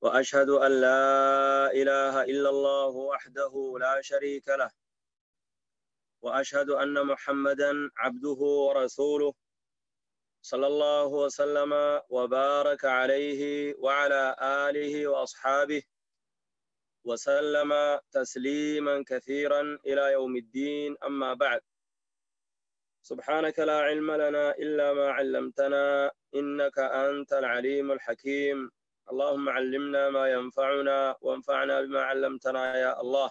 وأشهد أن لا إله إلا الله وحده لا شريك له، وأشهد أن محمدا عبده ورسوله صلى الله وسلم وبارك عليه وعلى آله وأصحابه وسلم تسليما كثيرا إلى يوم الدين. أما بعد، سبحانك لا علم لنا إلا ما علمتنا إنك أنت العليم الحكيم. اللهم علمنا ما ينفعنا وانفعنا بما علمتنا يا الله.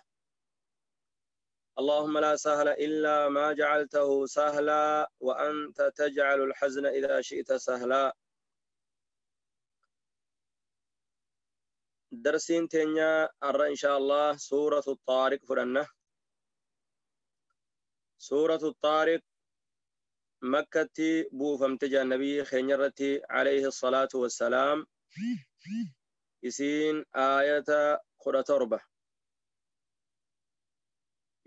اللهم لا سهل إلا ما جعلته سهلا وأنت تجعل الحزن إذا شئت سهلا. درسين تنيا أرى إن شاء الله سورة الطارق فرنة. سورة الطارق مكة بوفمتجا النبي خينيرتي عليه الصلاة والسلام. إسين آية 17.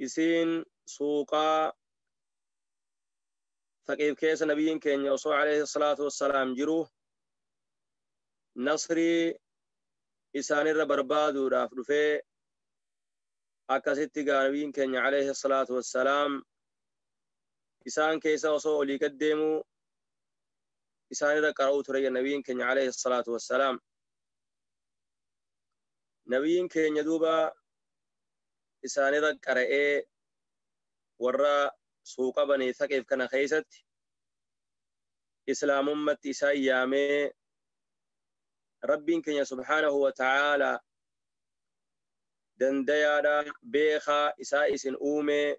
إسين سوقا ثقيف كيس نبيين كين يوسو عليه الصلاة والسلام جرو نصري إسان الربربادو رافدفه أكاسيتي نبيين كين عليه الصلاة والسلام إسان كيس وصو لي قدمو إسان الرقرأو تري نبيين كين عليه الصلاة والسلام. نبيين كين يدوبا إسان الرقرأ ورا سوق بني ثقيف كان خيست إسلام أمة إسايامي ربين كين سبحانه وتعالى دنديادا بيخا إسا إسن أومي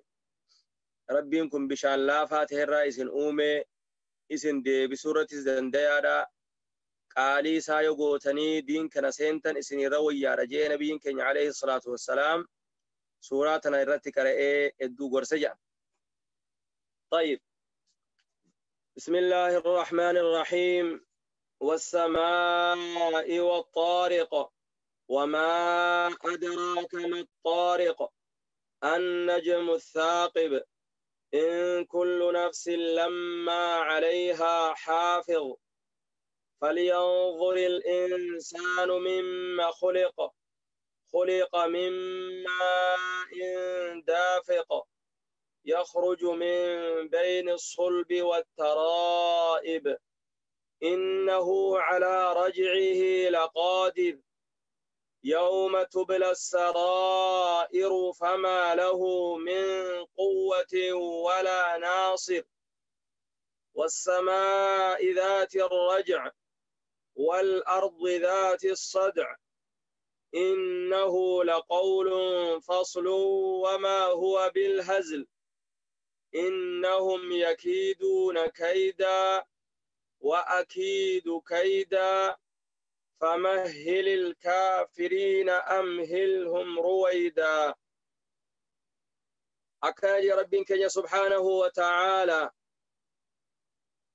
ربين كن بشان لا فاتح الرئيس أومي إسن دي بسورة دنديادا قالي سايو غوتني دين كان سنتن إسن رويا رجي نبيين كين عليه الصلاة والسلام سوراتنا الرتي قرأ الدو غرسجا. طيب، بسم الله الرحمن الرحيم. والسماء والطارق وما أدراك ما الطارق النجم الثاقب إن كل نفس لما عليها حافظ فلينظر الإنسان مما خلق خلق من ماء دافق يخرج من بين الصلب والترائب إنه على رجعه لقادر يوم تبلى السرائر فما له من قوة ولا ناصر والسماء ذات الرجع والأرض ذات الصدع إنه لقول فصل وما هو بالهزل إنهم يكيدون كيدا وأكيد كيدا فمهل الكافرين أمهلهم رويدا. أكاد ربك سبحانه وتعالى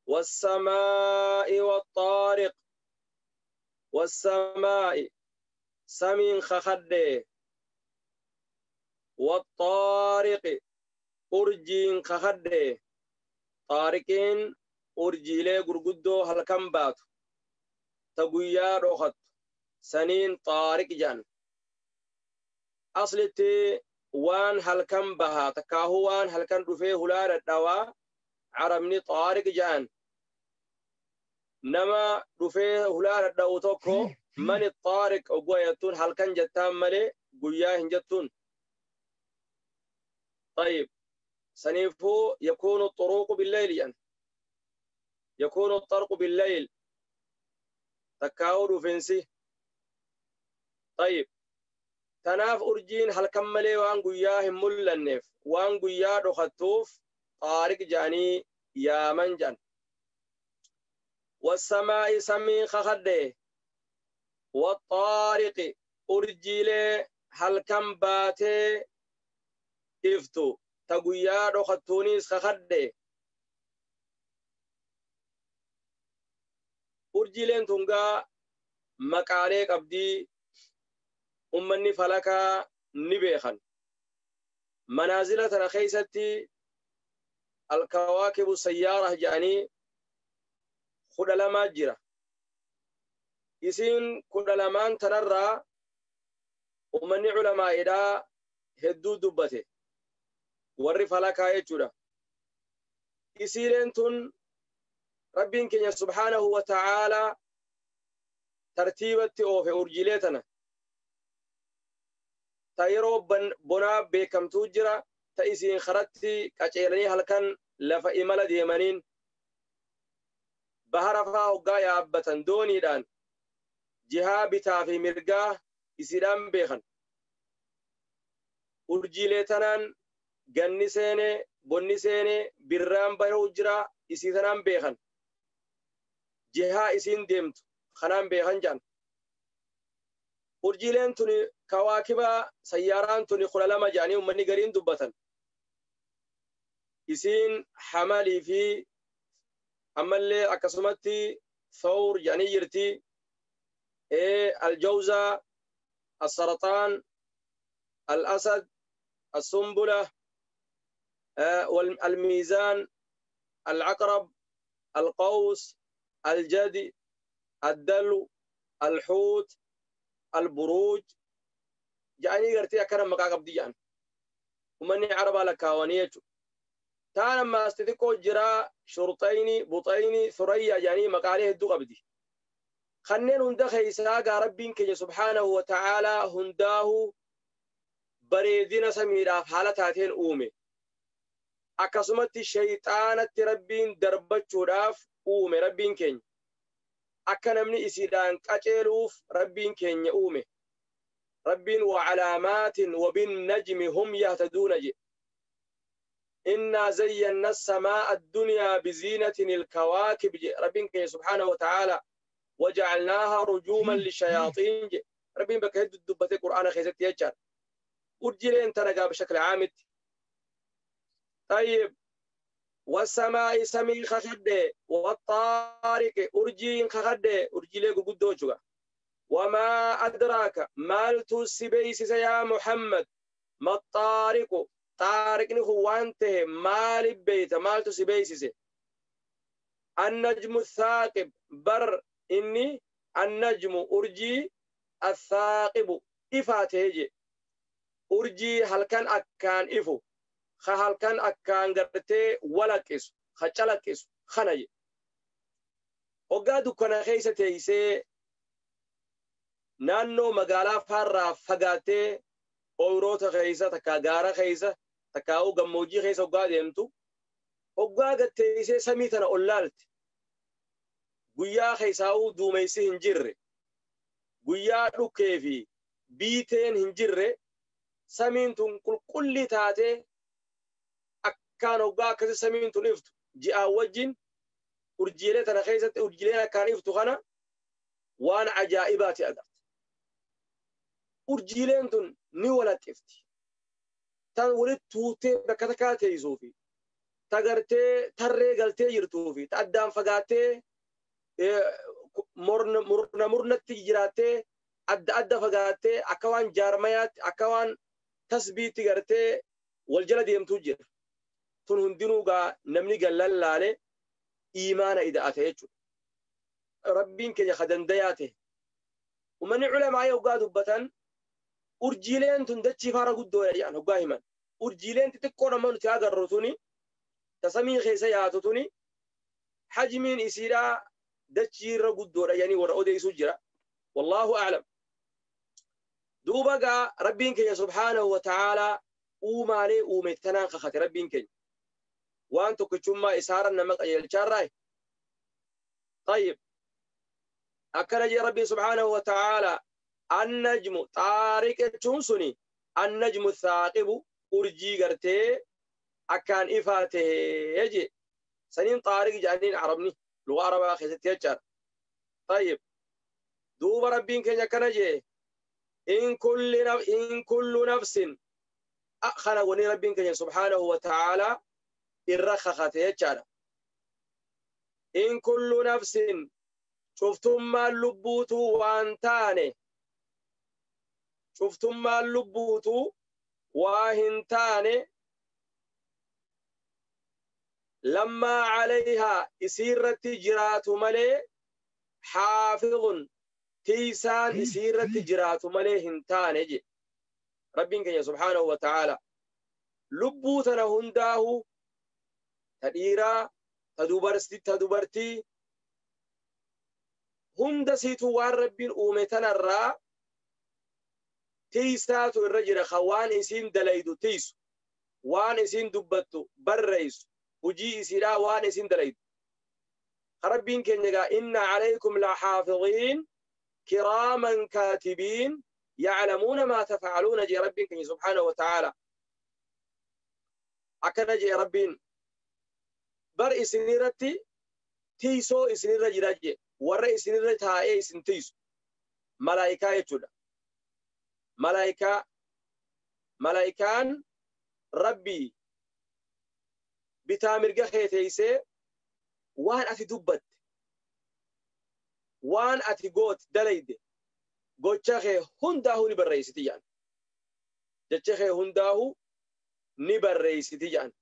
والسماء والطارق والسماء سمين خخده والطارق أرجين خخده طارقين urjiilee gurguddoo halkan baatu ta guyyaa dhokattu saniin xaariq jedhan. Aslitti waan halkan bahaa takkaahuu waan halkan dhufee hulaa dhadhawaa arabni xaariq jedhan. Nama dhufee hulaa dhadha'u tokko mani xaariq oguu jettuun halkan jettaan malee guyyaa hin jettuun. طيب سنيفو يكون الطرق بالليل يعني يكون الطرق بالليل تكاور فينسي. طيب تناف أرجين هل كملي وان قياه ملنف وان قياه رخطوف طارق جاني يا منجن. والسماء سمي خخده والطارق أرجيلي هل كم باتي إفتو تقياه رخطونيس خخده. Urjiileen tungaa maqaalee qabdii ummanni falakaa ni beekan. Manaazila tana keessatti alkawaakibu sayyaara jedhanii 12 jira. Isiin 12 tanarraa ummanni culamaa'idhaa hedduu dubbate. Warri falakaa jechuudha. Isiileen tun Rabbiin keenya subhaanahu wa ta'aalaa tartiibatti oofe urjiilee tana. Ta yeroo bonaa beekamtuu jira, ta isiin karatti qaceelanii halkan lafa imala deemaniin bahara faa hoggaa yaabbatan dooniidhaan jihaa bitaa fi mirgaa isiidhaan beekan. Urjiilee tanaan ganni seenee, bonni seenee, birraan bahuu jira isii tanaan beekan. Jihaa isiin deemtu kanaan beekan jedhan. Urjiileen tuni kawaakiba sayyaaraan tuni 12 jedhanii uummanni gariin dubbatan. Isiin hamalii fi ammallee akkasumatti thawr jedhanii jirti. Aljawzaa, السرطان، الأسد، السنبلة، الميزان، العقرب، القوس، الجدي، الدلو، الحوت، البروج. جاني قرتي أكرم مقا قبدي جان. ومني عربا لكاوانية. تانا ما استذكو جرا شرطيني بطيني ثريا جاني مقاليه الدو قبدي. خنين هندا خيسا ربين كي سبحانه وتعالى هنداه بريدين سميرا في حالتاتين أومي. Akkasumatti shayxaanatti Rabbiin darbachuudhaaf uume Rabbiin keenya. Akka namni isiidhaan qaceeluuf Rabbiin keenya uume. Rabbiin wa calaamaatin wa binnajmi hum yahtaduuna jedhe. Innaa zayyanna as-samaa'a ad-dunyaa biziinatin il-kawaakib jedhe Rabbiin keenya subhaanahu wa ta'aalaa. Wajacalnaahaa rujuuman lishayaaxiin jedhe. Rabbiin bakka hedduu dubbatee Qur'aana keessatti jechaadha. Urjiileen tana gaa bishakli caamitti. طيب والسماء سمي خخده والطارق أرجين خخده أرجي لك قدوشك وما أدراك مالتو سبيس يا محمد ما الطارق طارق نخو وانته مال بيت مالتو سبيس النجم الثاقب بر إني النجم أرجي الثاقب إفاته أرجي هل كان أكان إفو halkan akkaan gartee walaqqisu ka calaqqisu kana jedhe. Hoggaa dukkana keessa teessee naannoo magaalaa faarraa fagaattee ooyiroota keessa takka gaara keessa takka gammoojjii keessa hoggaa deemtu hoggaa gatteessee samii tana ol laalte guyyaa keessaa'uu duumessi hin jirre guyyaa dhukkee fi biiteen hin jirre samiin tun qulqulli taatee akkaan hoggaa akkasi samiin tun iftu ji'aa wajjin urjiilee tana keessatti urjiileen akkaan iftu kana waan ajaa'ibaati agarta. Urjiileen tun ni walaqqifti. Tan walitti tuutee bakka takkaa teessuu fi ta gartee tarree galtee jirtuu fi ta addaan fagaattee murna murnatti jiraattee adda adda fagaattee akka waan jaarmayaatti akka waan tasbiitti gartee wal jala deemtuu jira. Tun hundinuu gaa namni gallallaale iimaana ida'ate jechuudha. Rabbiin keenya ka dandayaa ta'e. Uummanni culamaa hoggaa dubbatan urjiileen tun dachii faara guddoodha jedhan hoggaa himan. Urjiileen xixiqqoo nama nuti agarru tuni ta samii keessa yaatu tuni hajmiin isiidhaa dachii irra guddoodha jedhanii warra odeessuu jira. Wallaahu a'lam. Duuba gaa Rabbiin keenya subhaanahu wa ta'aalaa uumaalee uume tanaan kakate Rabbiin keenya. Waan tokkichummaa isaarra nama qajeelchaarraa. طيب akkana jee Rabbiin subhaanahu wa ta'aalaa annajmu xaariq jechuun suni annajmu thaaqibu urjii gartee akkaan ifaa tahee jee saniin xaariq jedhaniin arabni lugaa arabaa keessatti jechaadha. طيب duuba Rabbiin keenya akkana jee in kullu nafsin kana wani Rabbiin keenya subhaanahu wa ta'aalaa irra kakate jechaadha. In kullu nafsin cuftummaan lubbuutuu waan taane cuftummaan lubbuutuu waa hin taane lammaa calayhaa isiirratti jiraatu malee xaafidun Tiisaan isiirratti jiraatu malee hin taane je. Rabbiin keenya subhaanahu wa ta'ala lubbuu tana hundaahu ta dhiiraa ta dubartii hunda siitu waan Rabbiin uume tanarraa tiisaatu irra jira ka waan isiin dalaydu tiisu waan isiin dubbattu barreessu hujii isiidhaa waan isiin dalaydu. Rabbiin keenya egaa inna calaykum la xaafidiin kiraaman kaatibiin yaclamuuna maa tafcaluuna jee Rabbiin keenya subhaanahu wa ta'aala. Akkana jee Rabbiin bar isinirratti tiisoo isinirra jira jee warra isinirra taa'ee isin tiisu malaayikaa jechuudha. Malaayikaan Rabbii bitaa mirga kee teeysee waan ati dubbatte waan ati goote dalayde gocha kee hundaahuu ni barreessiti jedhan. Jecha kee hundaahuu ni barreessiti jedhan.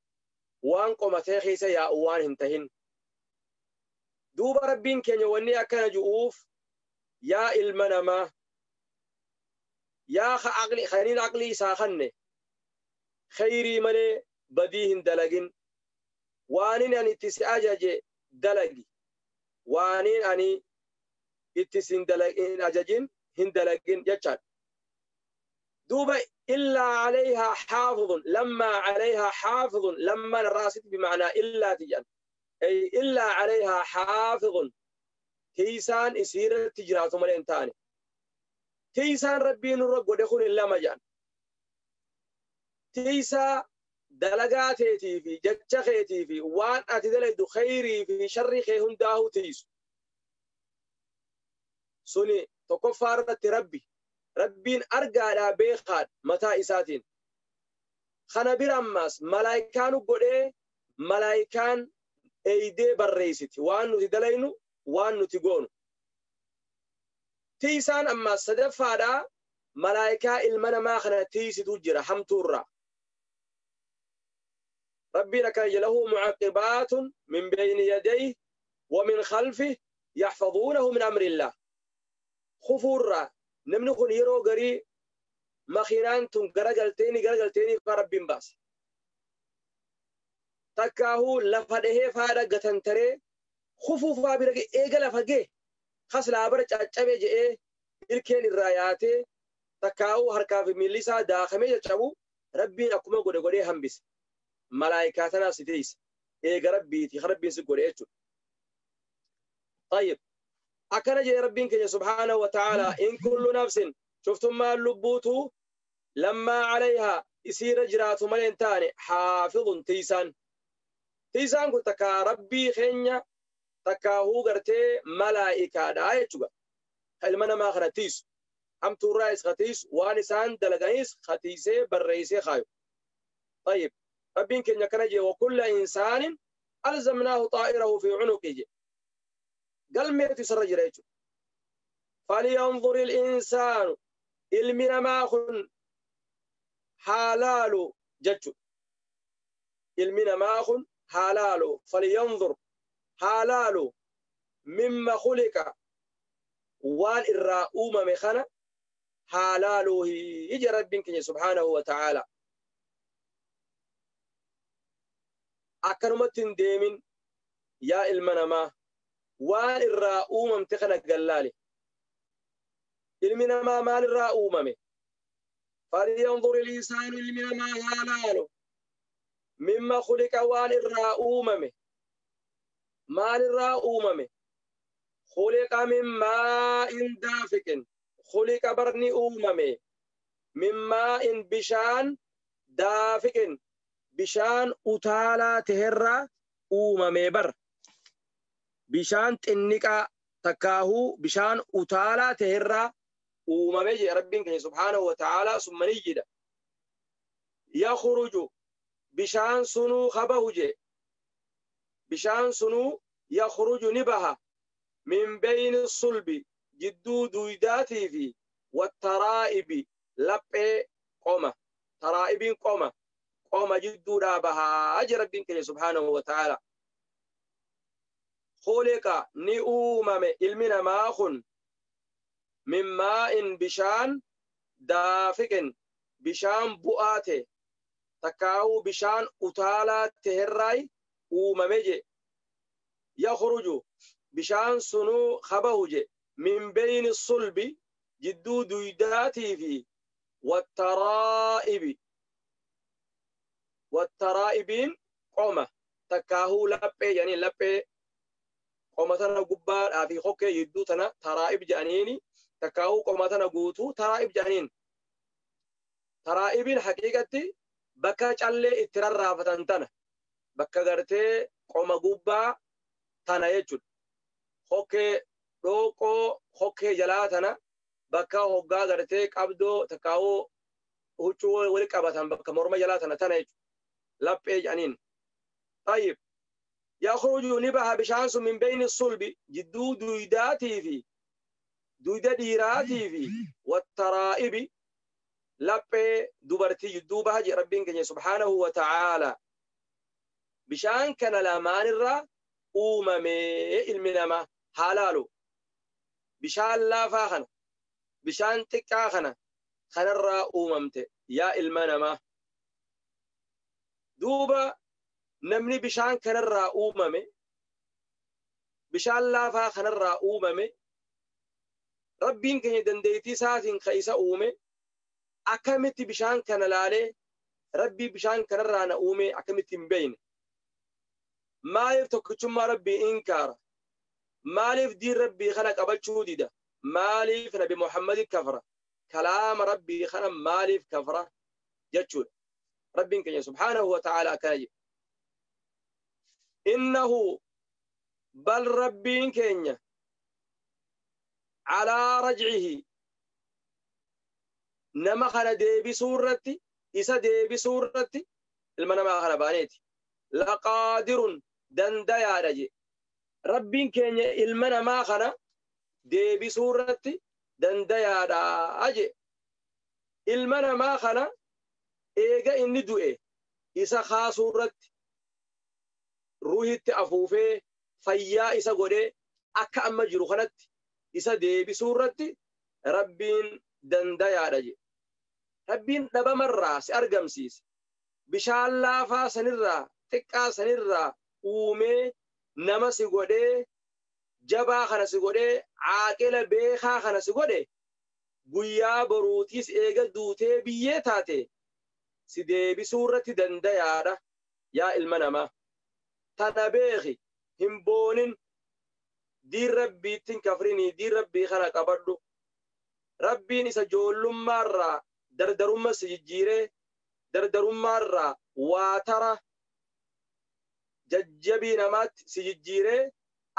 Waan qomatee keessa yaa'u waan hin tahin. Duuba Rabbiin keenya wanni akkana ju'uuf yaa ilma namaa yaa kaniin aqlii isaa kanne khayrii malee badii hin dalagin waanin ani itti si ajaje dalagi waanin ani itti si hin ajajin hin dalagin jechaadha. Duuba illaa calayhaa xaafidun lammaa calayhaa xaafidun lammaan raasit bimacnaa illaati jedhan. Ay illaa calayhaa xaafidun tiisaan isiirratti jiraatu malee hin taane. Tiisaan Rabbiin nurra godhe kun lama jedhan. Tiisaa dalagaa teetii fi jecha keetii fi waan ati dalaydu khayrii fi sharrii kee hundaahuu tiisu. Suni tokkoffaa irratti Rabbi. Rabbiin argaadhaa beekaadha mataa isaatiin. Kana bira ammaas malaayikaan godhee malaayikaan eeydee barreessiti waan nuti dalaynu waan nuti goonu. Tiisaan ammaas sadaffaadhaa malaayikaa ilma namaa kana tiisitu jira hamtuurraa. Rabbiin akkana jedha lahu mucaqibaatun min bayni yadayhi wa min khalfihi yaxfaduunahu min amrillah. Kufuurraa namni kun yeroo garii makiinaan tun garagalteeni faa Rabbiin baasa. Takkaahuu lafa dhahee faadha gatantaree kufuu faa bira ga'e eega lafa ga'e kaslaa bara caccabee je'ee ilkeen irraa yaatee takkaahuu harkaa fi miilli isaa daakamee caccabu Rabbiin akkuma godhe godhee hambise. Malaayikaa tanaas si teessa. Eega Rabbiiti Rabbiin si godhe jechuudha. Tayyib. Akkana jedhe Rabbiin keenya subhaanahu wa ta'ala in kullu nafsin shuftummaan lubbuutu lammaa calayhaa isiirra jiraatu malee hin taane xaafidun tiisaan. Tiisaan kun takkaa Rabbii keenya takkaahuu gartee malaayikaadha jechuudha. Ilma namaa kana tiisu. Hamtuurraa is tiisu waan isaan dalaganis tiisee barreessee kaayu. Tayyib. Rabbiin keenya akkana jedhe wa kulla insaanin alzamnaahu xaa'irahu fi cunuqi jedhe. Galmeetu isarra jira jechuudha. Falyanzur il-insaanu ilmi namaa kun haa laalu jechuudha. Ilmi namaa kun haa laalu falyanzur haa laalu mimma khuliqa waan irraa uumame kana haa laaluu ija Rabbiin keenya subhaanahu wa ta'aala. Akkanumatti hin deemin yaa ilma namaa waan irraa uumamte kana gallaale. Ilmi namaa maal irraa uumame? Falyanzur il-insaanu ilmi namaa haa laalu mimma khuliqa waan irraa uumame. Maal irraa uumame? Khuliqa min maa'in daafiqin. Khuliqa barni uumame min maa'in bishaan daafiqin bishaan utaalaa teherraa uumame bar. Bishaan xinniqaa takkaahuu bishaan utaalaa teherraa uumame jee Rabbiin keenya subhaanahu wa ta'aalaa summa jedha. Yakhruju bishaan sunuu kabahu jee. Bishaan sunuu yakhruju ni baha min bayni sulbi jidduu duydaatii fi wattaraa'ibi laphee qoma. Taraa'ibiin qoma. Qoma jidduudhaa bahaa jee Rabbiin keenya subhaanahu wa ta'aalaa. Khuliqa ni uumame ilmi namaa kun Min maa'in bishaan daafiqin bishaan bu'aa ta'e takkaa'uu bishaan utaalaa ta'erraa uumame je. Yakhruju bishaan sunuu kabahu je min beyni sulbi jidduu duydaatii fi wattaraa'ibi. Wattaraa'ibiin qoma takkaahuu laphee jedhaniin laphee qoma tana gubbaadhaa fi hokkee jidduu tana taraa'ib jedhaniini takkaahuu qoma tana guutuu taraa'ib jedhaniin. Taraa'ibiin haqiiqatti bakka callee itti rarraafatan tana bakka gartee qoma gubbaa tana jechuudha. Hokkee dhooqoo hokkee jalaa tana bakka hoggaa gartee qabdoo takkaahuu huccuu wali qabatan bakka morma jalaa tana tana jechuudha. Laphee jedhaniin. Tayyib. Yakhruju ni baha bishaan sun min beyni sulbi jidduu duydaatii fi duyda dhiiraatii fi wattaraa'ibi laphee dubartii jidduu baha jedhe Rabbiin keenya subhaanahu wa ta'aala. Bishaan kana lamaanirraa uumamee ilmi namaa haa laalu. Bishaan laafaa kana bishaan xiqqaa kana kanarraa uumamte yaa ilma namaa. Duuba namni bishaan kanarraa uumame bishaan laafaa kanarraa uumame Rabbiin keenya dandeettii isaatiin ka isa uume akkamitti bishaan kana laalee Rabbii bishaan kanarraa na uume akkamitti hin beekne. Maaliif tokkichummaa Rabbii inkaara? Maaliif diin Rabbii kana qabachuu dida? Maaliif Nabi Muhammad kafra? Kalaama Rabbii kana maaliif kafra jechuudha. Rabbiin keenya subhaanahu wa ta'aala akkana jedhe. Innahu bal Rabbiin keenya calaa rajcihi nama kana deebisuu irratti isa deebisuu irratti ilma namaa kana baaneeti. Laqaadirun dandayaadha jedhe. Rabbiin keenya ilma namaa kana deebisuu irratti dandayaadha jedhe. Ilma namaa kana eega inni du'e isa kaasuu irratti ruuhitti afuufee fayyaa isa godhee akka amma jiru kanatti isa deebisuu irratti Rabbiin dandayaadha jedhe. Rabbiin dhabamarraa si argamsiise. Bishaan laafaa sanirraa xiqqaa sanirraa uumee nama si godhee jabaa kana si godhee caaqila beekaa kana si godhe guyyaa boruutiis eega duutee biyyee taate si deebisuu irratti dandayaadha yaa ilma namaa. Tana beeki hin boonin diin Rabbiittiin kafrinii diin Rabbii kana qabadhu. Rabbiin isa joollummaarraa dardarummaa si jijjiiree dardarummaarraa waatara jajjabii namaatti si jijjiiree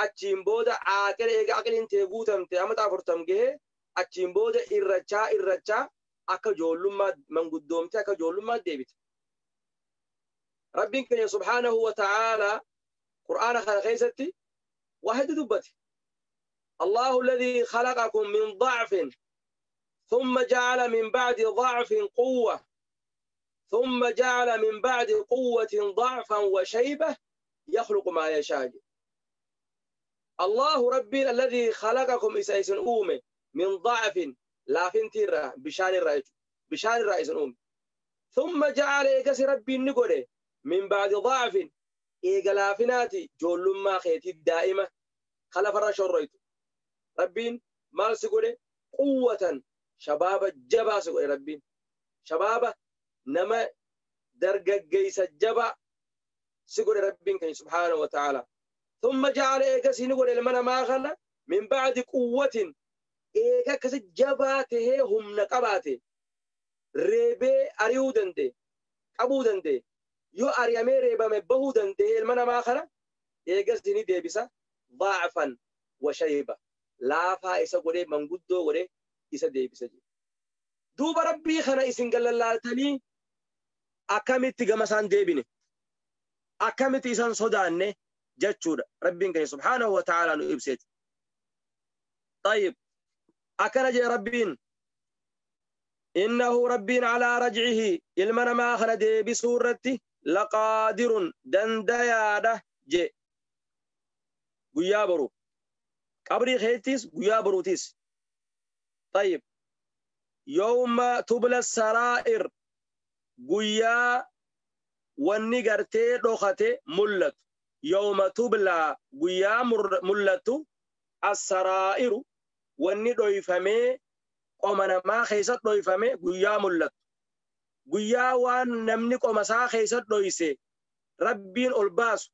achiin booda caaqila eega aqliin tee guutamte amata 40 gahee achiin booda irrachaa irrachaa akka joollummaa manguddoomte akka joollummaa deebite. Rabbiin keenya subhaanahu wa ta'aala Qur'aana kana keessatti waa hedduu dubbate. Allahu alladhii khalaqakum min da'fin thumma ja'ala min ba'di da'fin quwwa thumma ja'ala min ba'di quwwatin da'fan wa shayba yakhluqu maa yashaa. Allahu Rabbiin alladhii khalaqakum isa isin uume min da'fin laafintiirraa bishaanirraa jechuudha. Bishaanirraa isin uume. Thumma ja'ala eegasi Rabbiin ni godhe min ba'di da'fin eega laafinaati joollummaa keetii daa'ima kalafarra shorroytu. Rabbiin maal si godhe? Quwwatan shabaaba jabaa si godhe Rabbiin. Shabaaba nama dargaggeessa jabaa si godhe Rabbiin keenya subhaanahu wa ta'aala. Thumma ja'ala eegasii ni godhe ilma namaa kana min ba'di quwwatin eega akkasi jabaa tahee humna qabaate reebee ari'uu danda'e qabuu danda'e yoo ari'amee reebame bahuu danda'e ilma namaa kana eegasii ni deebisa da'fan wa shayba laafaa isa godhee manguddoo godhee isa deebisa jedhe. Duuba Rabbii kana isin gallallaaltanii akkamitti gama isaan deebine akkamitti isaan sodaanne jechuudha. Rabbiin keenya subhaanahu wa ta'aala nu ibse jechuudha. Tayyib akkana jedhe Rabbiin innahu Rabbiin calaa rajcihi ilma namaa kana deebisuu irratti laqaadirun dandayaadha jedhe. Guyyaa boru qabrii keettis guyyaa boruutis Tayyib. Yawma tubla saraa'ir guyyaa wanni gartee dhokate mul'atu. Yawma tubla guyyaa mul'atu as-saraa'iru wanni dhoyfamee qoma namaa keessa dhoyfame guyyaa mul'atu. Guyyaa waan namni qoma isaa keessa dhoyse Rabbiin ol baasu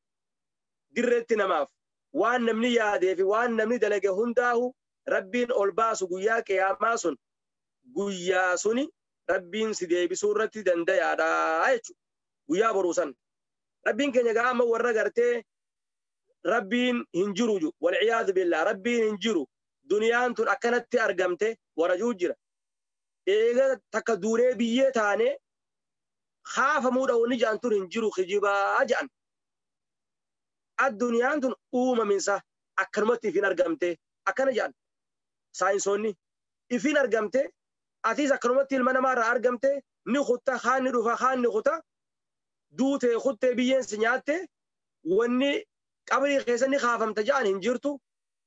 dirreetti namaaf waan namni yaadee fi waan namni dalage hundaahu Rabbiin ol baasu guyyaa qiyaamaa sun guyyaa suni Rabbiin si deebisuu irratti dandayaadha jechuudha. Guyyaa boruu san. Rabbiin keenya gaa amma warra gartee Rabbiin hin jiru ju walciyaadu billaa Rabbiin hin jiru duniyaan tun akkanatti argamte warajuu jira. Eega takka duunee biyyee taane kaafamuudha wanni ja'an tun hin jiru kijibaa ja'an. Addunyaan tun uumaminsa akkanumatti ifin argamte akkana ja'an. Saayinsoonni ifin argamte atiis akkanumatti ilma namaarraa argamte ni kutta kaan ni dhufa kaan ni kuta duutee kuttee biyyeen si nyaatte wanni qabrii keessa ni kaafamta ja'an hin jirtu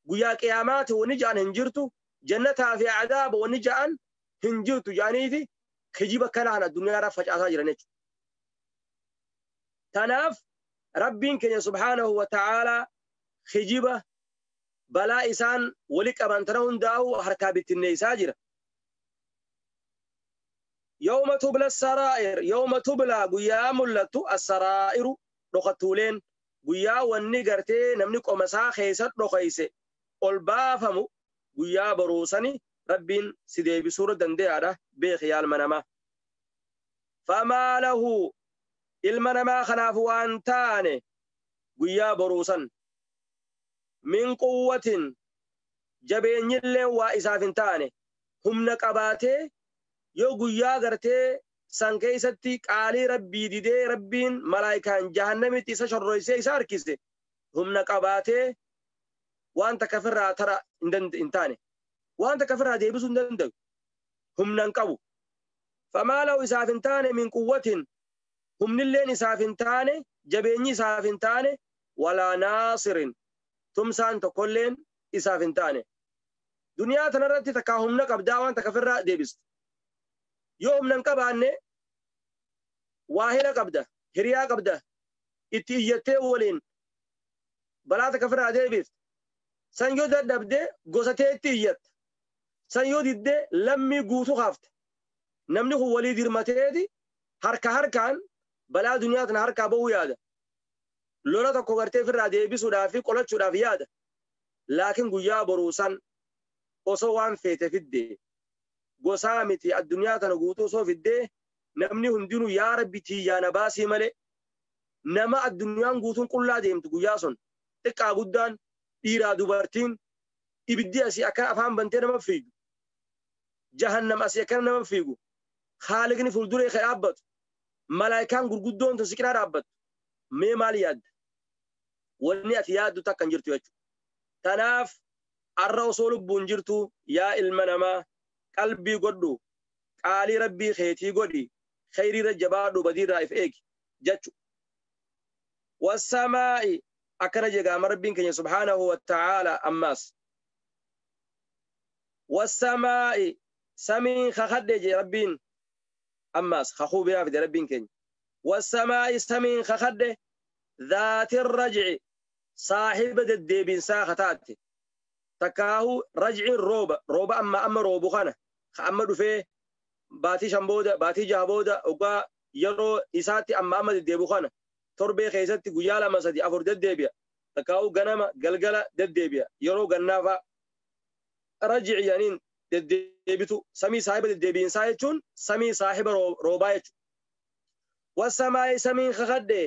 guyyaa qiyaamaati wanni ja'an hin jirtu jannataa fi adaaba wanni ja'an hin jirtu ja'aniiti kijiba kanaan addunyaarraa facaasaa jiran jechuudha. Tanaaf Rabbiin keenya subhaanahu wa ta'aalaa kijiba balaa isaan wali qaban tana hundaa'u harkaa bittinneessaa jira. Yawma tubla saraa'ir yawma tubla guyyaa mul'attu as-saraa'iru dhokattuuleen guyyaa wanni gartee namni qoma isaa keessa dhokayse ol baafamu guyyaa boruusani Rabbiin si deebisuu dandayaadha beeki yaa ilma namaa. Famaa lahu ilma namaa kanaaf waan taane guyyaa boruusan min quwwatin jabeenyillee waa isaaf hin taane humna qabaatee yoo guyyaa gartee san keessatti qaalii Rabbii didee Rabbiin malaayikaan jahannamitti isa shorroysee isa harkise humna qabaatee waan takka ofirraa tara hin taane waan takka ofirraa deebisuu hin danda'u humna hin qabu. Famaa lahu isaaf hin taane min quwwatin humnilleen isaaf hin taane jabeenyi isaaf hin taane walaa naasirin tumsaan tokkolleen isaaf hin taane. Duniyaa tanarratti takkaa humna qabdaa waan takka ofirraa deebistu. Yoo humna hin qabaanne waahila qabda hiriyaa qabda itti iyyattee waliin balaa takka ofirraa deebifta. San yoo dadhabde gosa teetti iyyatta. San yoo didde lammii guutuu kaafta. Namni kun walii dirmateeti harka harkaan balaa duniyaa tana harkaa bahuu yaada. Lola tokko gartee ofirraa deebisuudhaaf fi qolachuudhaaf yaada. Laakiin guyyaa boruu san osoo waan feete fidde gosaa miti addunyaa tana guutuu osoo fiddee namni hundinuu yaa Rabbi tiyyaa na baasii malee nama addunyaan guutuun qullaa deemtu guyyaa sun xiqqaa guddaan dhiiraa dubartiin ibiddi asii akkana afaan bantee nama fiigu jahannam asii akkana nama fiigu haaliqni fuulduree ka dhaabbatu malaayikaan gurguddoon tun siqinaa dhaabbattu mee maal yaadda wanni ati yaaddu takka hin jirtu jechuudha. Tanaaf arra osoo lubbuun jirtu yaa ilma namaa qalbii godhu qaalii Rabbii keetii godhi khayriirra jabaadhu badiirraa if eegi jechuudha. Wassamaa'i akkana jegaama Rabbiin keenya subhaanahu wa ta'aala ammaas. Wassamaa'i samiin kakadhe jee Rabbiin ammaas kakuu biraa fide Rabbiin keenya. Wassamaa'i samiin kakadhe dhaati rajci saahiba deddeebiinsaa kataate. Takkaahu rajciin rooba rooba amma amma roobu kana ka amma dhufee baatii 5 booda baatii 6 booda ogaa yeroo isaatti amma amma deddeebu kana torbee keessatti guyyaa 2 3 4 deddeebi'a. Takkaahu ganama galgala deddeebi'a yeroo gannaafa rajci yaaniin deddeebitu samii saahiba deddeebiinsaa jechuun samii saahiba roobaa jechuudha. Wassamaa'i samiin kakadhe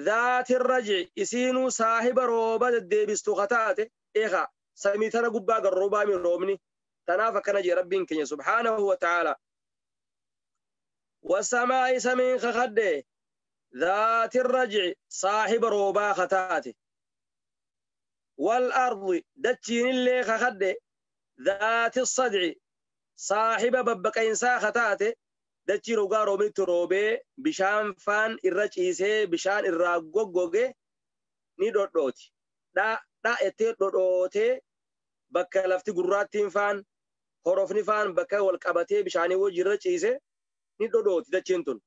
dhaati rajci isiinuu saahiba rooba deddeebistu kataate eegaa samii tana gubbaa gar roobaa min roobni tanaaf akkana jee Rabbiin keenya subhaanahu wa ta'aala. Wassamaa'i samiin kakadhe dhaati rajci saahiba roobaa kataate. Wal ardi dachiinillee kakadhe dhaati sadci saahiba babbaqeensaa kataate dachii rogaa roobnitti roobee bishaan faan irra ciisee bishaan irraa goggoge ni dhodhooti. Dhaa dhaa ettee dhodhootee bakka lafti gurraattiin faan Horofni faan bakka wal qabatee bishaanii wajjirra ciise ni dhodhooti dachiin tun.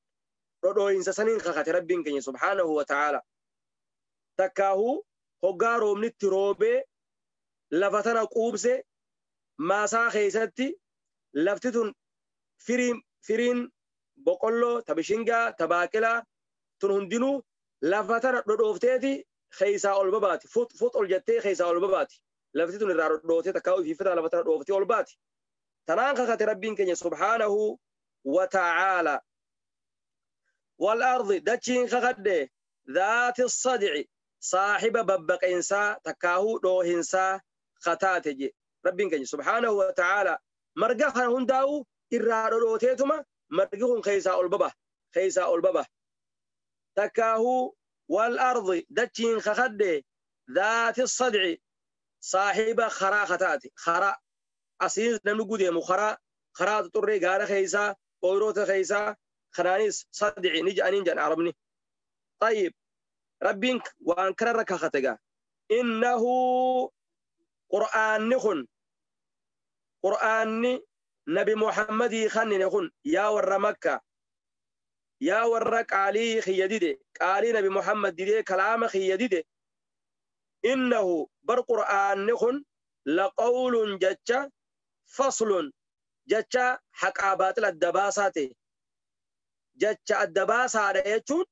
Dhodhooyinsa saniin kakate Rabbiin keenya subhaanahu wa ta'aala. Takkaahuu hoggaa roobnitti roobee lafa tana quubse maasaa keessatti lafti tun firiin boqqolloo, ta bishingaa, ta baaqelaa tun hundinuu lafa tana dhodhoofteeti keessaa ol babaati. Fux fux ol jettee keessaa ol babaati. Lafti tun irraa dhodhooftee takkaa ifiifataa lafa tana dhooftee ol baati. Tanaan kakate Rabbiin keenya subhaanahu wa ta'aala. Wal ardi dachiin kakadhe dhaati sadci saahiba babbaqeensaa takkaahuu dhoohinsaa kataate je Rabbiin keenya subhaanahu wa ta'aala. Marga kana hundaa'u irraa dhodhooteetuma margi kun keessaa ol baba, keessaa ol baba. Takkaahuu wal ardi dachiin kakadhe dhaati sadci saahiba karaa kataate. Karaa asiin namni gudeemu karaa karaa xuxurree gaara keessaa ooyiroota keessaa kanaanis sadci ni jedhaniin jedhan Arabni. Tayyib Rabbiin waan kanarra kakate gaa. Innahu Qur'aanni kun Qur'aanni Nabi Muhammadii kannine kun yaa warra Makkaa yaa warra qaalii kiyya dide qaalii Nabi Muhammad didee kalaama kiyya dide innahu bar Qur'aanni kun laqawlun jecha faslun jecha haqaa baaxil adda baasaa ta'e jecha adda baasaadha jechuun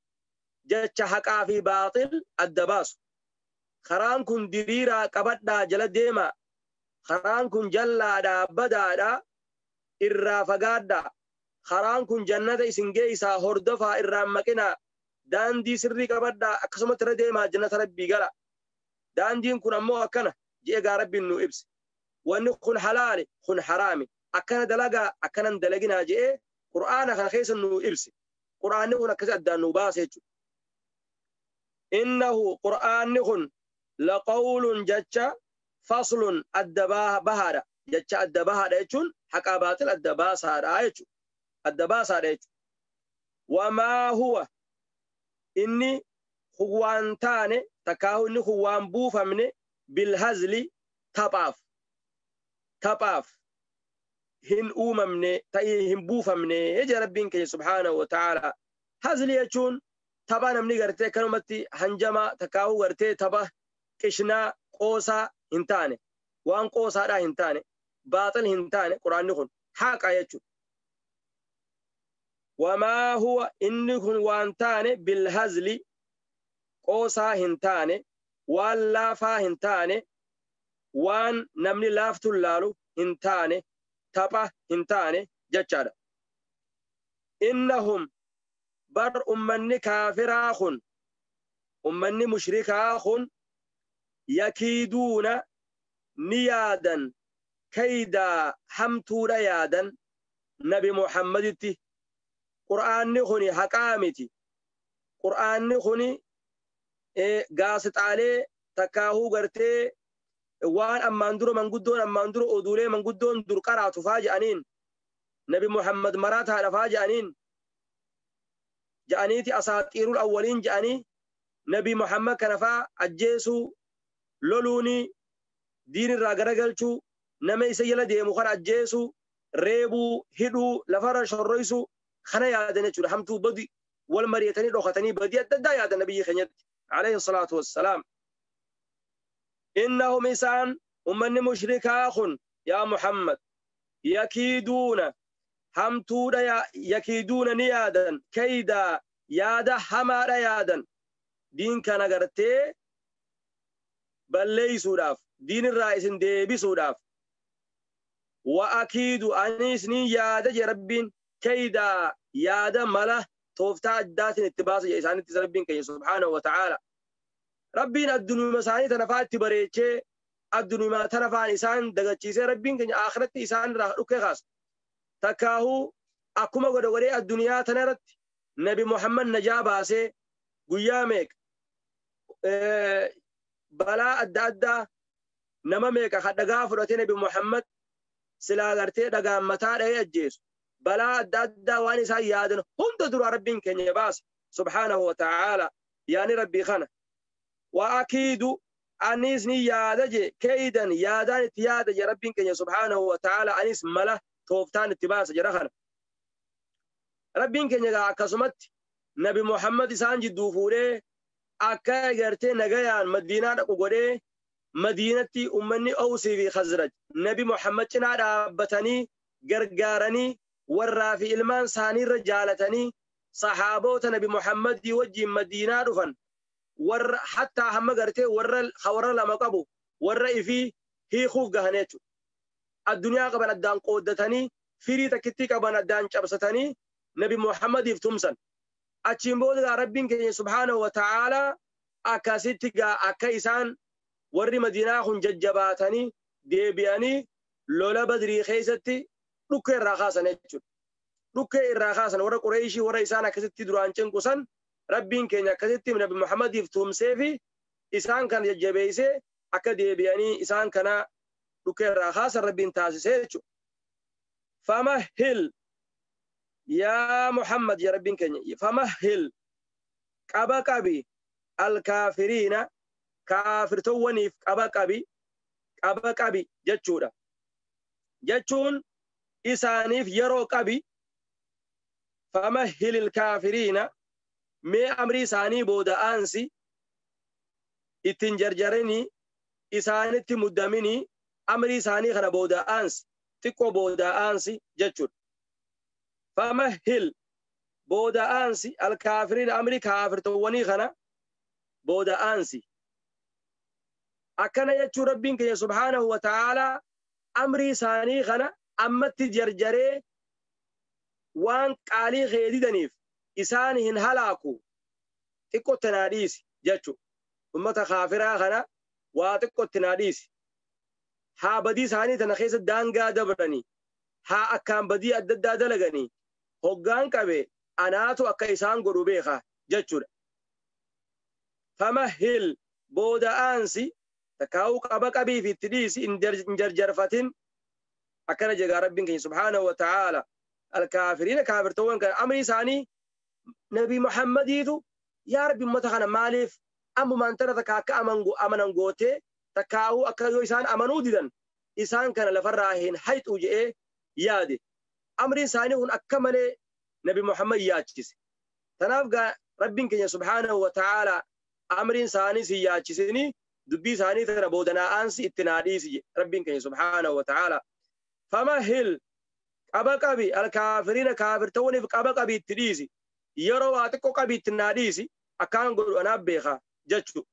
jecha haqaa fi baaxil adda baasu. Karaan kun diriiraa qabadhaa jala deemaa. Karaan kun jallaadhaa badaadhaa irraa fagaadhaa. Karaan kun jannata isin geessaa hordofaa irraa maqinaa. Daandii sirrii qabadhaa akkasumatti irra deemaa jannata Rabbii gala. Daandiin kun ammoo akkana je'ee gaa Rabbiin nu ibse. Wanni kun halaali kun haraami. Akkana dalagaa akkanan dalaginaa je'ee Qur'aana kana keessa nu ibse. Qur'aanni kun akkasi addaan nu baase jechuudha. Innahu Qur'aanni kun laqawlun jecha faslun adda bahaadha. Jecha adda bahaadha jechuun haqaa baaxil adda baasaadha jechuudha. Adda baasaadha jechuudha. Wamaa huwa inni waan taane takkaahu inni waan buufamne bilhazli taphaaf taphaaf hin uumamne ta'ee hin buufamne jedha Rabbiin keenya subhaanahu wa ta'aala. Hazli jechuun tapha namni gartee kanumatti hanjama takkaahuu gartee tapha qishnaa qoosaa hin taane waan qoosaadhaa hin taane baaxil hin taane Qur'aanni kun haqa jechuudha. Wamaa huwa inni kun waan taane bilhazli qoosaa hin taane waan laafaa hin taane waan namni laaftuun laalu hin taane tapha hin taane jechaadha. Innahum bar ummanni kaafiraa kun ummanni mushrikaa kun yakiiduuna ni yaadan kaydaa hamtuudha yaadan Nabi Muhammaditti. Qur'aanni kuni haqaa miti. Qur'aanni kuni gaasixaalee takkaahuu gartee waan ammaan dura manguddoon ammaan dura oduulee manguddoon dur qaraatu faa jedhaniin Nabi Muhammad maraataadha faa jedhaniin jedhaniiti asaaxiirul awwaliin jedhanii Nabi Muhammad kana faa ajjeesuu loluuni diin irraa garagalchuu nama isa jala deemu kana ajjeesuu reebuu hidhuu lafarra shorroysuu kana yaadan jechuudha. Hamtuu badi wal mari'atanii dhokatanii badii adda addaa yaadan nabiyyi keenyatti alayhi salaatu wassalaam. Innahum isaan ummanni mushrikaa kun yaa Muhammad yakiiduuna hamtuudha yakiiduuna ni yaadan kaydaa yaada hamaadha yaadan diin kana gartee balleeysuudhaaf diin irraa isin deebisuudhaaf. Wa akiidu anis ni yaada jee Rabbiin kaydaa yaada mala tooftaa addaatiin itti baasa jee isaanitti Rabbiin keenya subhaanahu wa ta'aala. Rabbiin addunuma isaanii tana fa'aa itti bareechee addunuma tana fa'aan isaan dagachiisee Rabbiin keenya akhiratti isaan irraa dhukkee kaasa. Takkaahuu akkuma godhe godhee addunyaa tana irratti Nabi Muhammad najaa baasee guyyaa meeqa balaa adda addaa nama meeqa kan dhagaa fudhatee Nabi Muhammad silaa gartee dhagaan mataa dhahee ajjeesu balaa adda addaa waan isaan yaadan hunda dura Rabbiin keenya baase subhaanahu wa ta'aala. Yaani Rabbii kana. Wa akiidu Anis ni yaada je kaydan yaadaan itti yaada je Rabbiin keenya subhaanahu wa ta'ala anis mala tooftaan itti baasa jira kana. Rabbiin keenya gaa akkasumatti Nabi Muhammad isaan jidduu fuudhee akka gartee nagayaan Madiinaa dhaqu godhee Madiinatti ummanni Awsii fi Khazraj Nabi Muhammad cinaa dhaabbatanii gargaaranii warraa fi ilmaan isaaniirra jaalatanii saxaaboota Nabi Muhammadii wajjin Madiinaa dhufan warra hattaa hamma gartee warra lama qabu warra ifii hiikuuf gahan jechuudha. Addunyaa qaban addaan qooddatanii firii takkittii qaban addaan cabsatanii Nabi Muhammadiif tumsan. Achiin booda Rabbiin keenya subhaanahu wa ta'aalaa akkasitti gaa akka isaan warri Madiinaa kun jajjabaatanii deebi'anii lola Badrii keessatti dhukkee irraa kaasan jechuudha. Dhukkee irraa kaasan warra Qureeshii warra isaan akkasitti duraan cinqusan Rabbiin keenya akkasitti Nabi Muhammadiif tumsee fi isaan kana jajjabeessee akka deebi'anii isaan kana dhukkee irraa kaasan Rabbiin taasisee jechuudha. Famahil yaa Muhammad yaa Rabbiin keenya famahil qaba qabi alkaafiriina kaafirtowwaniif qaba qabi qaba qabi jechuudha. Jechuun isaaniif yeroo qabi famahilil kaafiriina mee amrii isaanii booda aansi ittiin jarjarinii isaanitti muddaminii amrii isaanii kana booda aansi xiqqoo booda aansi jechuudha. Famahil booda aansi alkaafiriina amrii kaafirtowwanii kana booda aansi. Akkana jechuun Rabbiin keenya subhaanahu wa ta'aalaa amrii isaanii kana ammatti jarjaree waan qaalii keedidaniif isaan hin halaaku xiqqootti naa dhiisi jechuudha. Ummata kaafiraa kana waa xiqqootti naa dhiisi. Haa badii isaanii tana keessa daangaa dabranii haa akkaan badii adda addaa dalaganii hoggaan qabe anaatu akka isaan godhu beeka jechuudha. Famahil booda aansi takkaa'uu qaba qabii fi itti dhiisi hin jarjarfatin akkana jegaa Rabbiin keenya subhaanahu wa ta'aala alkaafiriina kaafirtoowwan kana amrii isaanii Nabi Muhammadiitu yaa Rabbi ummata kana maaliif ammumaan tana takka akka amanan gootee takkaa'uu akka yoo isaan amanuu didan isaan kana lafarraa hin hayxuu je'ee yaade. Amriin isaanii kun akka malee Nabi Muhammad yaachise. Tanaaf gaa Rabbiin keenya subhaanahu wa ta'aala amriin isaanii si yaachisinii dubbii isaanii tana booda aansi itti naa dhiisi jedhe Rabbiin keenya subhaanahu wa ta'aala. Famahil qaba qabi alkaafiriina kaafirtoowwaniif qaba qabi itti dhiisi. Yeroo waa xiqqoo qabi itti naa dhiisi akkaan godhu anaaf beeka jechuudha.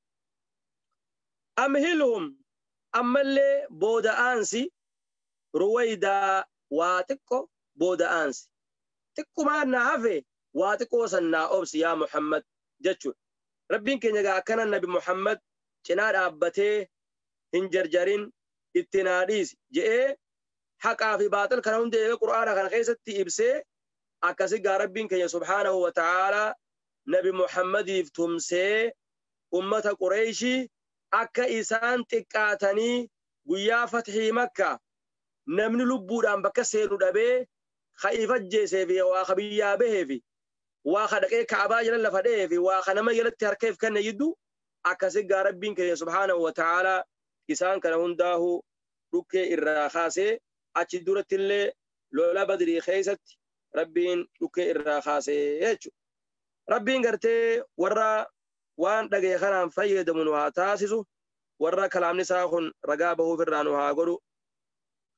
Amhilhum ammallee booda aansi ruwaydaa waa xiqqoo booda aansi. Xiqqumaan naa hafe waa xiqqoo san naa obsi yaa Muhammad jechuudha. Rabbiin keenya gaa akkana Nabi Muhammad cinaa dhaabbatee hin jarjarin itti naa dhiisi je'ee haqaa fi baaxil kana hunda eega Qur'aana kana keessatti ibsee akkasi gaa Rabbiin keenya subhaanahu wa ta'aalaa Nabi Muhammadiif tumsee ummata Qureeshii akka isaan xiqqaatanii guyyaa fathii Makkaa namni lubbuudhaan bakka seenu dhabee ka ifajjeesee fi waa ka biyyaa bahee fi waa ka dhaqee Ka'abaa jala lafa dhahee fi waa ka nama jalatti harka if kenne jidduu akkasi gaa Rabbiin keenya subhaanahu wa ta'aalaa isaan kana hundaahu dhukkee irraa kaasee achi duratti illee lola Badrii keessatti Rabbiin dhukkee irraa kaasee jechuudha. Rabbiin gartee warra waan dhagaye kanaan fayyadamu nu haa taasisu warra kalaamni isaa kun ragaa bahuuf irraa nu haa godhu.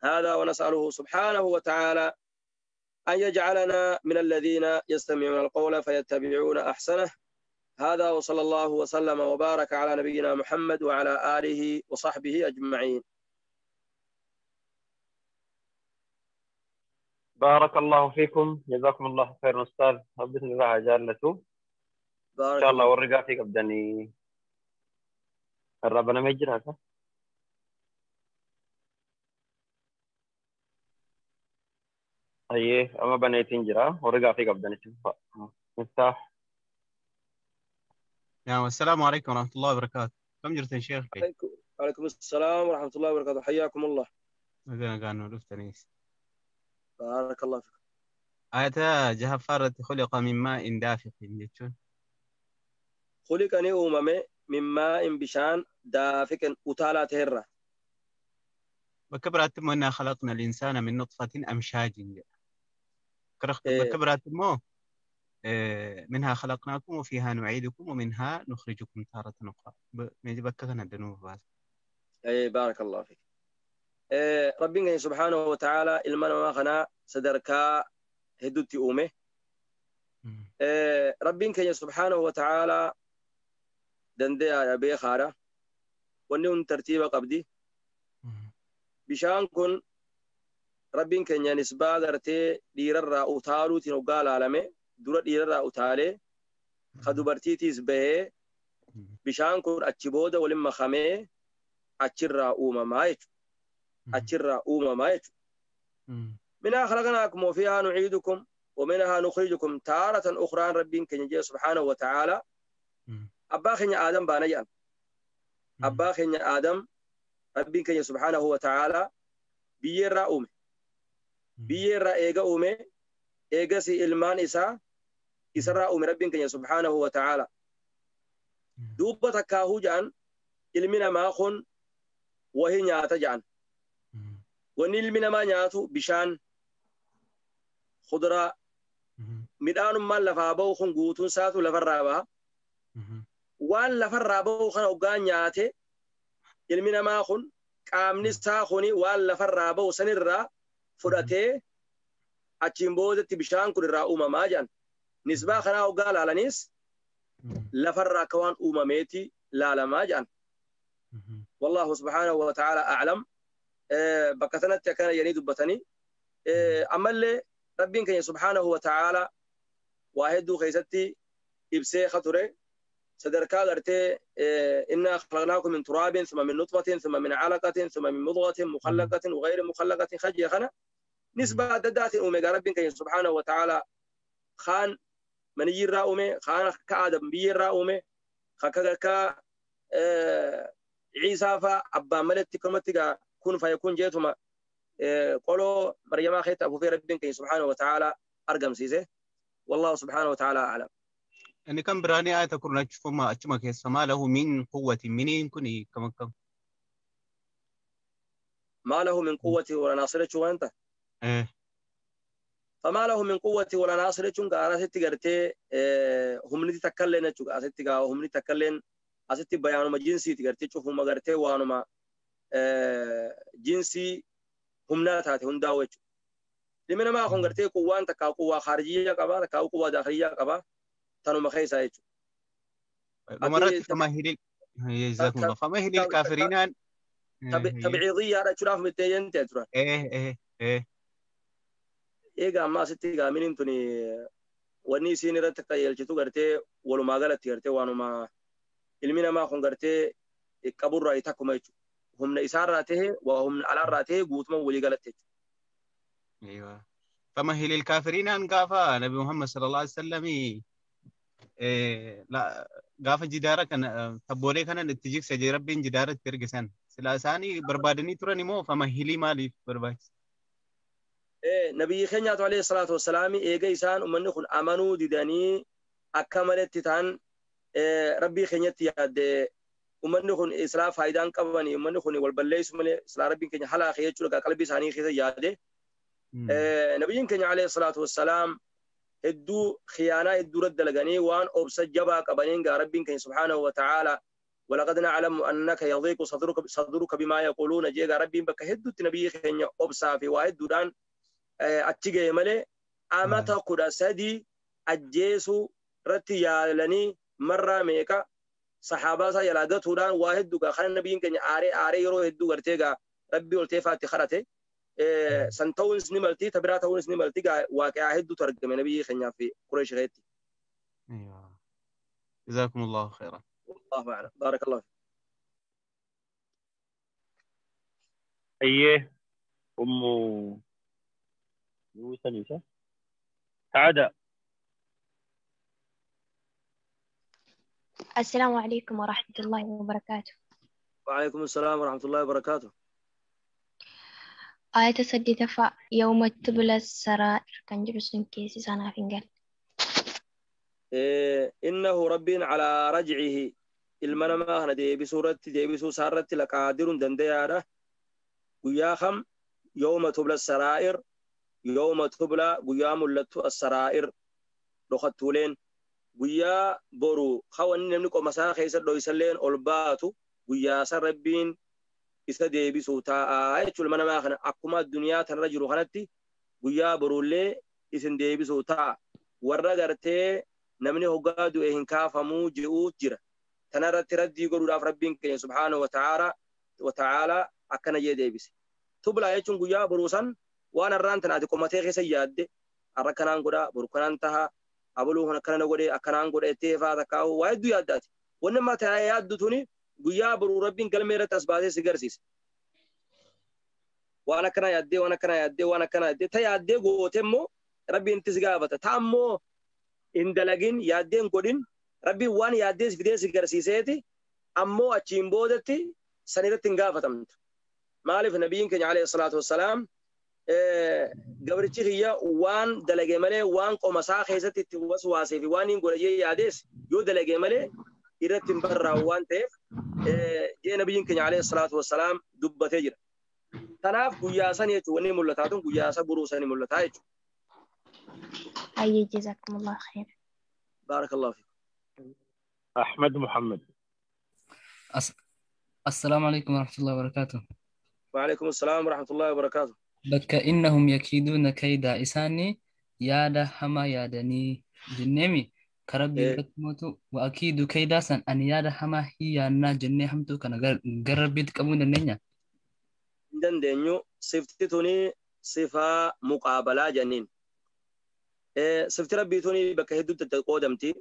هذا ونسأله سبحانه وتعالى أن يجعلنا من الذين يستمعون القول فيتبعون أحسنه. هذا وصلى الله وسلم وبارك على نبينا محمد وعلى آله وصحبه أجمعين. بارك الله فيكم، جزاكم الله خير أستاذ. ربنا الله جالته إن شاء الله ورقا فيك أبداني ربنا ما يجرها صح؟ أيه أما بنيتين جرا ورقا فيك أبداني مفتاح. نعم، السلام عليكم ورحمة الله وبركاته. كم جرتين شيخ؟ وعليكم السلام ورحمة الله وبركاته، حياكم الله. مثلا كانوا لفتنيس. بارك الله فيك. آية جهفارة خلق من ماء دافق جتون. خلق ني أمم من ماء بشان daafiqin utaalaa ta'erra. Bakka biraatti immoo innaa khalaqna al-insaana min nutfatin amshaajin jedha. Bakka biraatti immoo منها خلقناكم وفيها نعيدكم ومنها نخرجكم تارة أخرى. bakka kana danuu baasa. بارك الله فيك. Rabbiin سبحانه وتعالى ilma namaa kana sadarkaa hedduutti uume. Rabbiin keenya سبحانه وتعالى danda'a beekaadha. Wanni kun tartiiba qabdi. Bishaan kun Rabbiin keenya nisbaa gartee dhiirarraa utaaluutiin hoggaa laalame dura dhiirarraa utaalee ka dubartiitiis bahee bishaan kun achi booda waliin makamee achirraa uumamaa jechuudha. Achirraa uumamaa jechuudha. منها خلقناكم وفيها نعيدكم ومنها نخرجكم تارة أخرى ربين كنجي سبحانه وتعالى. أبا خنيا آدم بانيان. أبا خنيا آدم ربين كنجي سبحانه وتعالى بيرا أمي. بيرا إيجا أمي إيجا سي إلمان إسا إسرا أمي ربين كنجي سبحانه وتعالى. دوبة كاهو جان إلمنا ما خن وهي نياتا جان. Wanni namaa nyaatu bishaan kuduraa midhaanummaan lafaa ba'u kun guutuun isaatu lafarraa baha. Waan lafarraa ba'u kana hoggaa nyaate ilmi namaa kun qaamni isaa kuni waan lafarraa ba'u sanirraa fudhatee achiin boodatti bishaan kun irraa uumamaa jedhan. Nisbaa kanaa hoggaa laalaniis lafarraa akka waan uumameeti laalamaa jedhan. Wallahu subhaanahu wa ta'ala a'lam. Bakka sanatti akkana jedhanii dubbatanii ammallee Rabbiin keenya subhaanahu wa ta'ala waa hedduu keessatti ibsee ka ture sadarkaa gartee innaa khalaqnaakum min turaabin thumma min nutfatin thumma min alaqatin thumma min mudghatin mukhallaqatin wa ghayri mukhallaqatin khajja kana nisbaa adda addaatiin uume gaa Rabbiin keenya subhaanahu wa ta'ala kaan maniyyirraa uume kaan akka Aadam biyyirraa uume akka Ciisaa faa abbaan maletti kanumatti gaa kun fayakun jeetuma qoloo Maryamaa keessa afuufee Rabbiin keenya subhaanahu wa ta'ala argamsiise. Wallahu subhaanahu wa ta'ala a'lam. Inni kan biraanii ayata kurnachufuma achuma keessa maa lahu min quwwatin miniin kuni kam akkam? Maa lahu min quwwati wala naasir jechuun wanta? Famaa lahu min quwwati wala naasir jechuun gaa asitti gartee humniti takkalleen jechuudha. Asitti gaa humni takkalleen asitti bayaanuma jinsiiti gartee cufuma gartee waanuma jinsii humnaa taate hundaa'u jechuudha. Ilmi namaa kun gartee quwwaan takkaa quwwaa khaarijiyyaa qabaa takkaa quwwaa daakhiliyyaa qabaa tanuma keessaa jechuudha. Dhumarratti famahilil kaafiriinaan tabciidiyyaadha jechuudhaaf mittee jente turan. Egaa amma asitti gaaminiin tuni wanni isiin irratti qajeelchitu gartee walumaa galatti gartee waanuma ilmi namaa kun gartee qaburraa takkuma jechuudha. Humna isaarraa ta'e waa humna alaarraa ta'e guutuma walii galatti jechuudha. Famahilil kaafiriinaan gaafa Nabi Muhammad sallallahu alaihi wasallam gaafa jidaara kana tabboolee kana itti jigse jee Rabbiin jidaara itti erge san silaa isaanii barbaadanii turan immoo famahilii maaliif barbaachisa? Nabiyyi keenyaatu alayhi salaatu wassalaam eega isaan uummanni kun amanuu didanii akka maletti ta'an Rabbii keenyatti yaadde ummanni kun islaa faayidaan qabani ummanni kun wal balleessu malee islaa Rabbiin keenya halaaqee jechuudha qalbii isaanii keessa yaade. Nabiyyiin keenya alayhi salaatu wassalaam hedduu khiyaanaa hedduu irratti dalaganii waan obsa jabaa qabaniin gaa Rabbiin keenya subhaanahu wa ta'ala walaqad na'lamu annaka yadhiiqu sadruka bimaa yaquluuna jee gaa Rabbiin bakka hedduutti nabiyyi keenya obsaa fi waa hedduudhaan achi ga'e malee amata 13 ajjeesuu irratti yaalanii marraa meeqa saxaabaa isaa jalaa gatuudhaan waa hedduu gaa kana nabiyyiin keenya aaree aaree yeroo hedduu gartee gaa Rabbii ol teefaatti kadhate san ta'uunis ni malti ta biraa ta'uunis ni malti gaa waaqi'aa hedduutu argame nabiyyi keenyaa fi Qureesh keessatti. جزاكم الله خيرا. والله أعلم. بارك الله فيك. أيه أم موسى سعادة. السلام عليكم ورحمة الله وبركاته. وعليكم السلام ورحمة الله وبركاته. آية سديدة يوم تبلى السرائر كان جلسون كيسي سانا فينجل. إنه رب على رجعه Ilma namaa kana deebisuu irratti deebisuu isaa irratti laqaadirun dandayaadha. Guyyaa kam yooma tubla saraa'ir yooma tubla guyyaa mul'attu as-saraa'ir dhokattuuleen guyyaa boru hawanni namni qoma isaa keessa dhoysalleen ol baatu guyyaa san rabbiin isa deebisuu taa'aa jechuudha. Ilma namaa kana akkuma addunyaa tanarra jiru kanatti guyyaa boruullee isin deebisuu taa'a. Warra gartee namni hoggaa du'e hin kaafamuu je'uu jira. Tanarratti raddii godhuudhaaf rabbiin keenya subhaanahu wa ta'aala akkana jee deebise. Tublaa jechuun guyyaa boruu san waan har'aan tana ati qomatee keessa yaadde har'a kanaan godhaa boru kanaan tahaa abaluu kun akkana na godhee akkanaan godhe ettee faa takkaa'u waa hedduu yaaddaati. Wanni amma taa'ee yaaddu tuni guyyaa boruu rabbiin galmee irratti as baasee si garsiisa. Waan akkana yaaddee waan akkana yaaddee waan akkana yaaddee ta yaaddee goote immoo rabbiin itti si gaafata. Ta ammoo hin dalagin yaaddee hin godhin rabbiin waan yaaddee fidee si garsiiseeti ammoo achiin boodatti san irratti hin gaafatamtu. Maaliif nabiyyiin keenya alayhi salaatu wassalaam gabrichi kiyya waan dalage malee waan qoma isaa keessatti itti waswaasee fi waan hin godhe jee yaadees yoo dalage malee irratti hin barraa'u waan ta'eef jee nabiyyiin keenya alayhi salaatu wassalaam dubbatee jira. Kanaaf guyyaa san jechuun wanni mul'ataa tun guyyaa isa boruu sani mul'ataa jechuudha. Ayyee jazakumullah khair. Baarakallahu fiikum. Ahmed Muhammad. السلام عليكم ورحمة الله وبركاته. وعليكم السلام ورحمة الله وبركاته. بك إنهم يكيدون كيدا إساني يادا هما يادني جنمي كربي رتموتو وأكيد كيدا سن أن يادا هما هي أن جنة همتو كان قربي تكمون النية. دندنيو صفتني صفة مقابلة جنين. صفت ربي توني بك هدو تقودمتي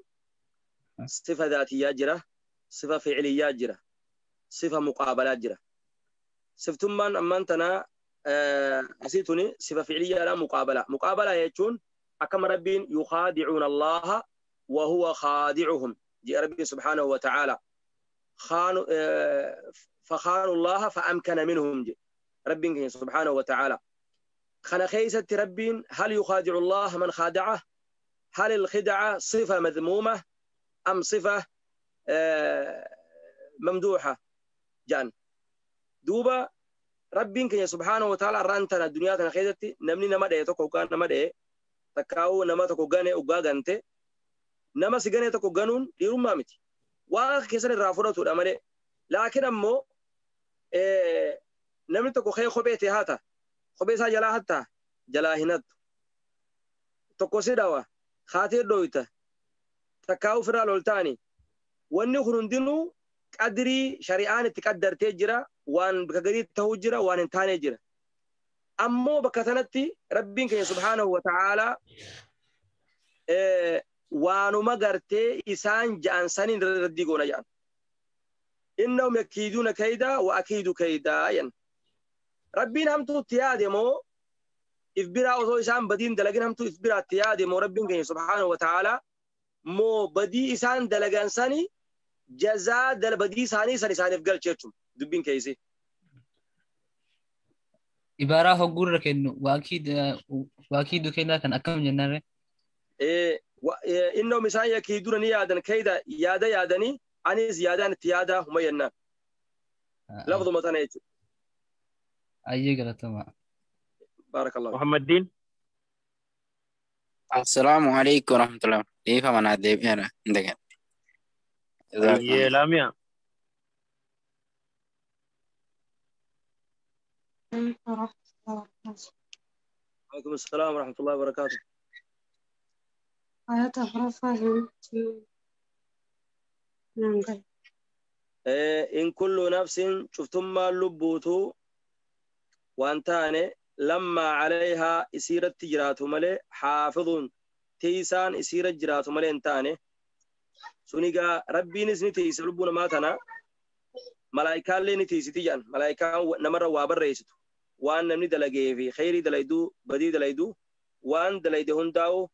صفة ذاتية جرة صفة فعلية جرة صفة مقابلة جرة. صفتم من أمانتنا أسيتني صفة فعلية لا مقابلة. مقابلة يجون أكم ربين يخادعون الله وهو خادعهم جاء ربي سبحانه وتعالى خانوا فخانوا الله فأمكن منهم جاء ربي سبحانه وتعالى. خنا خيسة ربين هل يخادع الله من خادعه؟ هل الخدعة صفة مذمومة أم صفة ممدوحة؟ جان دوبا ربين كي سبحانه وتعالى رانتنا الدنيا تنخيزتي نمني نما ده تكو كان نما ده تكاو نما تكو غني أوغا غنته نما سجني تكو غنون ديرم مامتي واخ كيسن الرافورة تود لكن أمو نمني تكو خي خبيتي هاتا خبيسا جلا حتى جلا هنات تكو سيداوا خاطر دويتا تكاو فرالولتاني واني خرندنو قدري شريعان تقدر تجرا وان بكغري تهجرا وان انتاني جرا امو بكتنتي ربين كي سبحانه وتعالى وانو مغرتي إسان جانسانين ردي غونا جان إنهم يكيدون كيدا وأكيد كيدا ين ربين همتو تيادمو إفبرا أوتو إسان بدين دلقين همتو إفبرا تيادمو ربين كي سبحانه وتعالى مو بدي إسان دلقان ساني جزاء دل بدي ساني ساني ساني فقال شيرتم دبين كيسي إبارة هقول لك إنه وأكيد كيدا كان أكم جنارة إيه إنه مثلا يكيدون يادن كيدا يادا يادني أني زيادة تيادا هم ينا لفظ مثلا يجو أيه غلطة بارك الله محمد دين. السلام عليكم ورحمة الله. كيف أنا ديب أنا عندك يا لاميا. عليكم السلام ورحمة الله وبركاته. إن كل نفس شفتم ما لبوتو وانتاني لما عليها إسيرة تجرات ملي حافظ تيسان إسيرة جرات ملي انتاني سونيغا ربي نسني تيس لبونا ماتنا ملايكا اللي نتيسي تيجان ملايكا نمر وابر رئيستو وان نمني دلقي في خيري دلقيدو بدي دلقيدو وان دلقيدو هنداو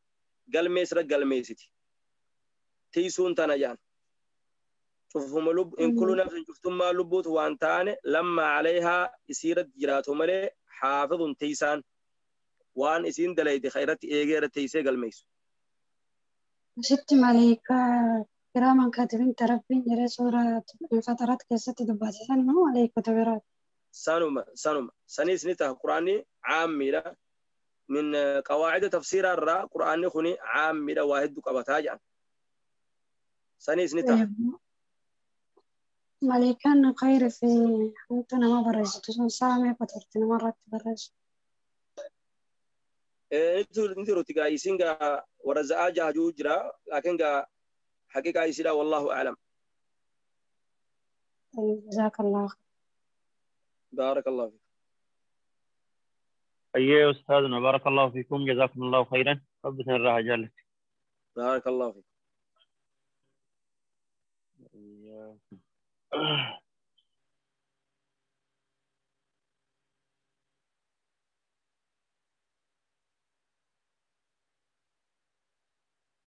قلميس رق قلميستي تيسون تانا جان شوفهم لب إن كل نفس شفتم ما لبوت وان تاني لما عليها إسيرة جراتهم ملي حافظ تيسان وان إسين دلقيدي خيرت إيجير تيسي قلميس ست ملايكة Kiraaman kaatibin tarabbiin jedhee suuraa Infatarat keessatti dubbate san moo maleeykota biraati? Sanuma sanuma sanis ni taha. Qur'aanni caammiidha. Min qawaacida tafsiiraa irraa qur'aanni kuni caammiidha, waa hedduu qabataa jedhan. Sanis ni taha. Maleekaan khayri fi hamtu nama barreessitu sun sa'a meeqa turti namarratti barreessu? Ni turuti gaa isin gaa warra za'aa jahajuu jira, laakiin gaa haqiqaa isiidha wallahu a'lam. Jazakallah. Barakallahu fiik. أيه أستاذنا، بارك الله فيكم، جزاكم الله خيرا، ربنا الراحة جالك. بارك الله فيك. إياكم.